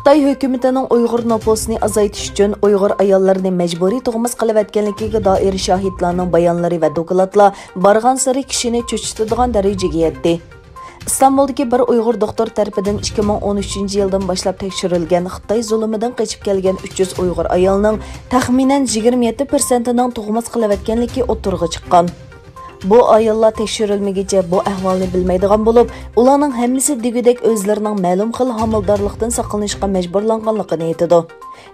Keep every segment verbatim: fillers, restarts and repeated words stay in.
خىتاي ھۆكۈمىتىنىڭ ئۇيغۇر نوپۇسىنى ئازايتىش ئۈچۈن ئۇيغۇر ئاياللىرىنى مەجبۇرىي تۇغماس قىلىۋەتكەنلىكىگە دائىر شاھىتلارنىڭ بايانلىرى ۋە دوكلاتلار بارغانسېرى كىشىنى چۆچۈتىدىغان دەرىجىگە يەتتى. ئىستانبۇلدىكى بىر ئۇيغۇر دوختۇر تەرىپىدىن ئىككى مىڭ ئون ئۈچىنچى يىلدىن باشلاپ تەكشۈرۈلگەن خىتاي زۇلۇمىدىن قېچىپ كەلگەن ئۈچ يۈز ئۇيغۇر ئايالنىڭ تەخمىنەن يىگىرمە يەتتە پىرسەنتىنىڭ تۇغماس قىلىۋەتكەنلىكى ئوتتۇرىغا چىققان. بۇ ئاياللار تەكشۈرۈلمىگىچە بۇ ئەھۋالنى بىلمەيدىغان بولۇپ، ئۇلارنىڭ ھەممىسى دېگۈدەك ئۆزلىرىنىڭ مەلۇم خىل ھامىلىدارلىقتىن ساقلىنىشقا مەجبۇرلانغانلىقىنى ئېيتىدۇ.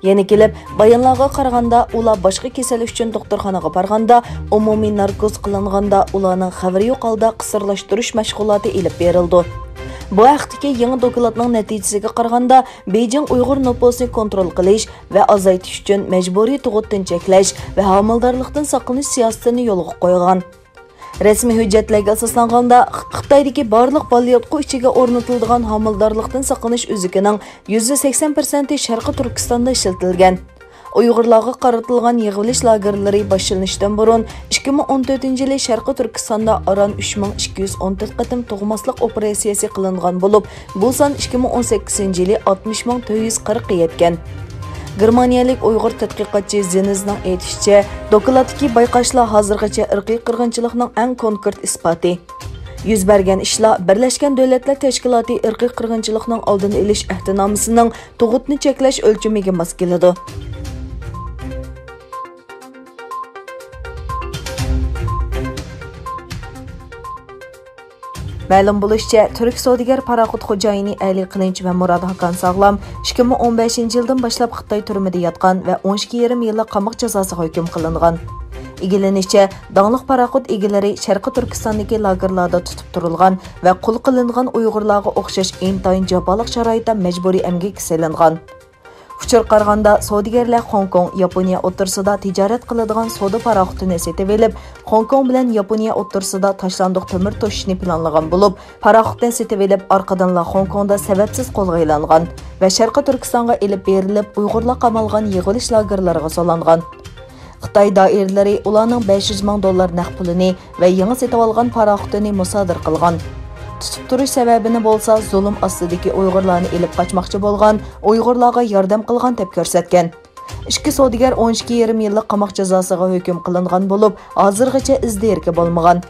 يەنە كېلىپ، بايانلارغا قارىغاندا، ئۇلار باشقا كېسەل ئۈچۈن دوختۇرخانىغا بارغاندا، ئومۇمىي ناركوز قىلىنغاندا، ئۇلارنىڭ خەۋىرى يوق ھالدا قىسىرلاشتۇرۇش مەشغۇلاتى ئېلىپ بېرىلىدۇ. بۇ ھەقتىكى يېڭى دوكلاتنىڭ نەتىجىسىگە قارىغاندا، بېيجىڭ ئۇيغۇر نوپۇسىنى كونترول قىلىش ۋە ئازايتىش ئۈچۈن مەجبۇرىي تۇغۇتتىن چەكلەش ۋە ھامىلىدارلىقتىن ساقلىنىش سىياسىتىنى يولغا قويغان. رەسمىي ھۆججەتلەرگە ئاساسلانغاندا، خىتايدىكى بارلىق بالىياتقۇ ئىچىگە ئورنىتىلىدىغان ھامىلىدارلىقتىن ساقلىنىش ئۈزۈكىنىڭ يۈزدە سەكسەن پىرسەنتى شەرقىي تۈركىستاندا ئىشلىتىلگەن. ئۇيغۇرلارغا قارىتىلغان يىغىۋېلىش لاگېرلىرى باشلىنىشتىن بۇرۇن، ئىككى مىڭ ئون تۆتىنچى يىلى شەرقىي تۈركىستاندا ئاران ئۈچ مىڭ ئىككى يۈز ئون تۆت قېتىم تۇغماسلىق ئوپېراتسىيەسى قىلىنغان بولۇپ، بۇ سان ئىككى مىڭ ئون سەككىزىنچى يىلى ئاتمىش مىڭ تۆت يۈز قىرىققا يەتكەن. گېرمانىيەلىك ئۇيغۇر تەتقىقاتچى زېنىزنىڭ ئېيتىشىچە، دوكلاتتىكى بايقاشلار ھازىرغىچە ئىرقىي قىرغىنچىلىقنىڭ ئەڭ كونكرېت ئىسپاتى. يۈز بەرگەن ئىشلار بىرلەشكەن دۆلەتلەر تەشكىلاتى ئىرقىي قىرغىنچىلىقنىڭ ئالدىنى ئېلىش ئەھدىنامىسىنىڭ تۇغۇتنى چەكلەش ئۆلچىمىگە ماس كېلىدۇ. مەلۇم بولۇشىچە، تۈرك سودىگەر پاراخوت خوجايىنى ئەلى قىلىنچ ۋە مۇراد ھاكان ساغلام ئىككى مىڭ ئون بەشىنچى يىلدىن باشلاپ خىتاي تۈرمىدە ياتقان ۋە ئون ئىككى يېرىم يىللىق قاماق جازاسىغا ھۆكۈم قىلىنغان. ئىگىلىنىشىچە، داڭلىق پاراخوت ئىگىلىرى شەرقىي تۈركىستاندىكى لاگېرلاردا تۇتۇپ تۇرۇلغان ۋە قۇل قىلىنغان ئۇيغۇرلارغا ئوخشاش ئىنتايىن جاپالىق شارائىتتا مەجبۇرىي ئەمگەككە سېلىنغان. ئۇچۇرغا قارىغاندا، سودىگەرلەر خوڭكوڭ، ياپونىيە ئوتتۇرىسىدا تىجارەت قىلىدىغان سودا پاراخوتىنى سېتىۋېلىپ، خوڭكوڭ بىلەن ياپونىيە ئوتتۇرىسىدا تاشلاندۇق تۆمۈر توشۇشنى پىلانلىغان بولۇپ، پاراخوتنى سېتىۋېلىپ، ئارقىدىنلا خوڭكوڭدا سەۋەبسىز قولغا ئېلىنغان ۋە شەرقىي تۈركىستانغا ئېلىپ بېرىلىپ، ئۇيغۇرلار قامالغان يىغىۋېلىش لاگېرلىرىغا سولانغان. خىتاي دائىرىلىرى ئۇلارنىڭ بەش يۈز مىڭ دوللار نەق پۇلىنى ۋە يېڭى سېتىۋالغان پاراخوتىنى مۇسادىرە قىلغان. تۇتۇپ تۇرۇش سەۋەبىنى بولسا زۇلۇم ئاستىدىكى ئۇيغۇرلارنى ئېلىپ قاچماقچى بولغان ئۇيغۇرلارغا ياردەم قىلغان دەپ كۆرسەتكەن. ئىككى سودىگەر ئون ئىككى يېرىم يىللىق قاماق جازاسىغا ھۆكۈم قىلىنغان بولۇپ، ھازىرغىچە ئىز دېرىكى بولمىغان.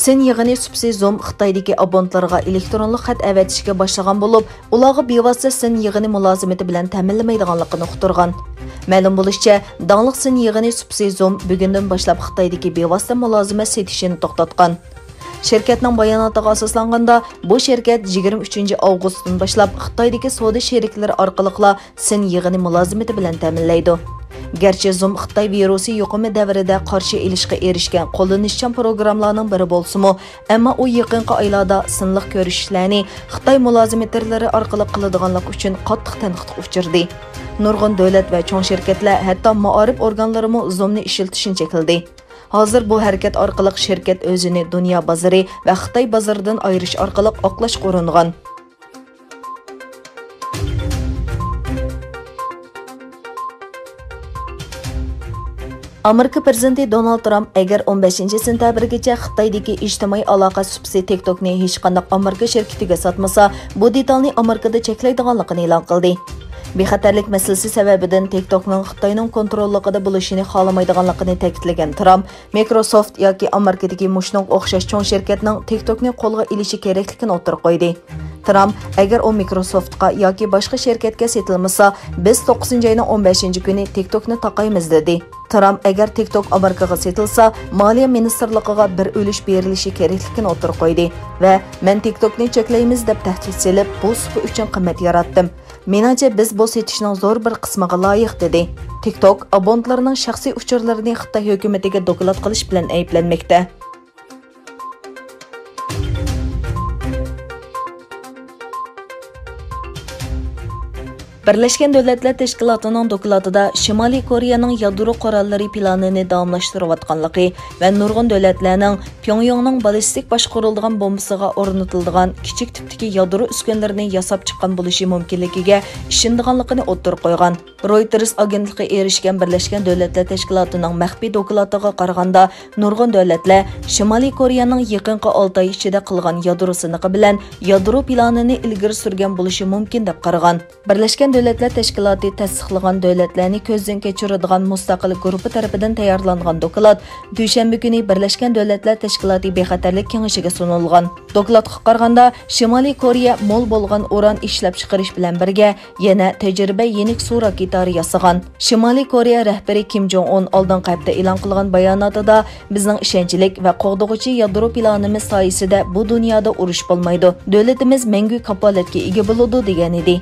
سىن يىغىنى سۇپىسى زوم خىتايدىكى ئابونتلىرىغا ئېلېكترونلۇق خەت ئەۋەتىشكە باشلىغان بولۇپ، ئۇلارغا بىۋاسىتە سىن يىغىنى مۇلازىمىتى بىلەن تەمىنلىمەيدىغانلىقىنى ئۇقتۇرغان. مەلۇم بولۇشىچە، داڭلىق سىن يىغىنى سۇپىسى زوم بۈگۈندىن باشلاپ خىتايدىكى بىۋاسىتە مۇلازىمەت سېتىشىنى توختاتقان. شىركەتنىڭ باياناتىغا ئاساسلانغاندا، بۇ شىركەت يىگىرمە ئۈچىنچى ئاۋغۇستتىن باشلاپ خىتايدىكى سودا شېرىكلىرى ئارقىلىقلا سىن يىغىنى مۇلازىمىتى بىلەن تەمىنلەيدۇ. گەرچە زوم خىتاي ۋىرۇسى يۇقۇمى دەۋرىدە قارشى ئېلىشقا ئېرىشكەن قوللىنىشچان پروگراممىلارنىڭ بىرى بولسىمۇ، ئەمما ئۇ يېقىنقى ئايلاردا سىنلىق كۆرۈشۈشلەرنى خىتاي مۇلازىمېتىرلىرى ئارقىلىق قىلىدىغانلىقى ئۈچۈن قاتتىق تەنقىدكە ئۇچرىدى. نۇرغۇن دۆلەت ۋە چوڭ شىركەتلەر، ھەتتا مائارىپ ئورگانلىرىمۇ زومنى ئىشلىتىشنى چەكلىدى. ھازىر بۇ ھەرىكەت ئارقىلىق شىركەت ئۆزىنى دۇنيا بازىرى ۋە خىتاي بازىرىدىن ئايرىش ئارقىلىق ئاقلاشقا ئۇرۇنغان. ئامېرىكا پىرېزىدېنتى دونالد ترامپ ئەگەر ئون بەشىنچى سېنتەبىرگىچە خىتايدىكى ئىجتىمائىي ئالاقە سۇپىسى تىك توكنى ھېچقانداق ئامېرىكا شىركىتىگە ساتمىسا، بۇ دېتالنى ئامېرىكىدا چەكلەيدىغانلىقىنى ئېلان قىلدى. بىخەتەرلىك مەسىلىسى سەۋەبىدىن تىك توكنىڭ خىتاينىڭ كونتروللۇقىدا بولۇشىنى خالىمايدىغانلىقىنى تەكىتلىگەن ترامپ، مىكروسوفت ياكى ئامېرىكىدىكى مۇشۇنىڭغا ئوخشاش چوڭ شىركەتنىڭ تىك توكنى قولغا ئېلىشى كېرەكلىكىنى ئوتتۇرىغا قويدى. ترامپ، ئەگەر ئۇ مىكروسوفتقا ياكى باشقا شىركەتكە سېتىلمىسا، بىز توققۇزىنچى ئاينىڭ ئون بەشىنچى كۈنى تىك توكنى تاقايمىز، دېدى. ترامپ، ئەگەر تىك توك ئامېرىكىغا سېتىلسا، مالىيە مىنىستىرلىقىغا بىر ئۈلۈش بېرىلىشى كېرەكلىكىنى ئوتتۇرىغا قويدى ۋە مەن تىك توكنى چەكلەيمىز دەپ تەھدىت سېلىپ، بۇ سۇپا ئۈچۈن قىممەت ياراتتىم. مېنىڭچە، بىز بۇ سېتىشنىڭ زور بىر قىسمىغا لايىق، دېدى. تىك توك ئابونتلىرىنىڭ شەخسىي ئۇچۇرلىرىنى خىتاي ھۆكۈمىتىگە دوكلات قىلىش بىلەن ئەيىبلەنمەكتە. بىرلەشكەن دۆلەتلەر تەشكىلاتىنىڭ دوكلاتىدا شىمالىي كورېيەنىڭ يادرو قوراللىرى پىلانىنى داۋاملاشتۇرۇۋاتقانلىقى ۋە نۇرغۇن دۆلەتلەرنىڭ پيونگياڭنىڭ بالىستىك باشقۇرۇلىدىغان بومبىسىغا ئورنىتىلىدىغان كىچىك تىپتىكى يادرو ئۈسكۈنىلىرىنى ياساپ چىققان بولۇشى مۇمكىنلىكىگە ئىشىنىدىغانلىقىنى ئوتتۇرىغا قويغان. رويتېرس ئاگېنتلىقى ئېرىشكەن بىرلەشكەن دۆلەتلەر تەشكىلاتىنىڭ مەخپىي دوكلاتىغا قارىغاندا، نۇرغۇن دۆلەتلەر شىمالىي كورېيەنىڭ يېقىنقى ئالتە ئاي ئىچىدە قىلغان يادرو سىنىقى بىلەن يادرو پىلانىنى ئىلگىرى سۈرگەن بولۇشى مۇمكىن دەپ قارىغان. بىرلەشكەن دۆلەتلەر تەشكىلاتى تەستىقلىغان دۆلەتلەرنى كۆزدىن كەچۈرىدىغان مۇستەقىل گۇرۇپپا تەرىپىدىن تەييارلانغان دوكلات دۈشەنبە كۈنى بىرلەشكەن دۆلەتلەر تەشكىلاتى بىخەتەرلىك كېڭىشىگە سۇنۇلغان. دوكلاتقا قارىغاندا، شىمالىي كورېيە مول بولغان ئۇران ئىشلەپچىقىرىش بىلەن بىرگە، يەنە تەجرىبە يېنىك سۇ راكېتالىرى ياسىغان. شىمالىي كورېيە رەھبىرى كىم جوڭ ئۇن ئالدىنقى ھەپتە ئېلان قىلغان باياناتىدا، بىزنىڭ ئىشەنچلىك ۋە قوغدىغۇچى يادرو پىلانىمىز سايىسىدە بۇ دۇنيادا ئۇرۇش بولمايدۇ، دۆلىتىمىز مەڭگۈ كاپالەتكە ئىگە بولىدۇ، دېگەنىدى.